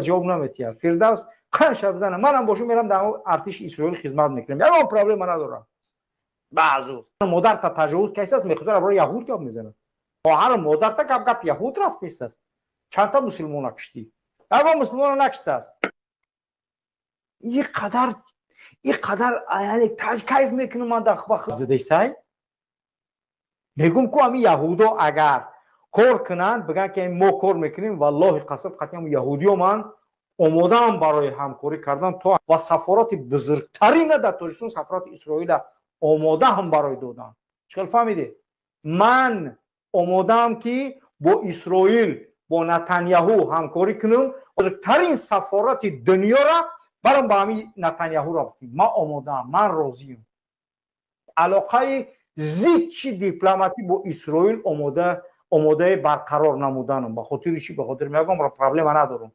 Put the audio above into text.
Ҷавоб наметиҳад. Фирдавс қанша бизана, манам бошум, мерам дар артиши Исроил хизмат мекунам, ягон проблема надорам. Баъзу модарта таҷовуз кайсааст, мехудара барои яҳуд гап мезанад. Хоҳару модарта гап гап яҳуд рафтесааст. Чандта мусулмона киштӣ? Ягон мусулмона накиштааст. И қадар, и қадар яъне кайф мекунам ман задесай. Мегум ку, ами яҳудо агар кор кунанд, бигӯянд, ки мо кор мекунем, валлоҳи қасам, қатъиан яҳудиё ман омодаам барои ҳамкорӣ кардан то ва сафорати бузургтарина дар Тоҷикистон, сафорати Исроила омодаам барои додан. Чӣ хел фаҳмидед? Ман омодаам, ки бо Исроил, бо Натаняҳу ҳамкорӣ кунам, бузургтарин сафорати дунёра барам ба ҳамин Натаняҳуро битим. Ман омодаам, ман розиам. Алоқаи зидчи дипломатӣ бо Исроил омода, омодаи барқарор намуданам. Ба хотири чӣ? Ба хотири мегӯям, проблема надорам.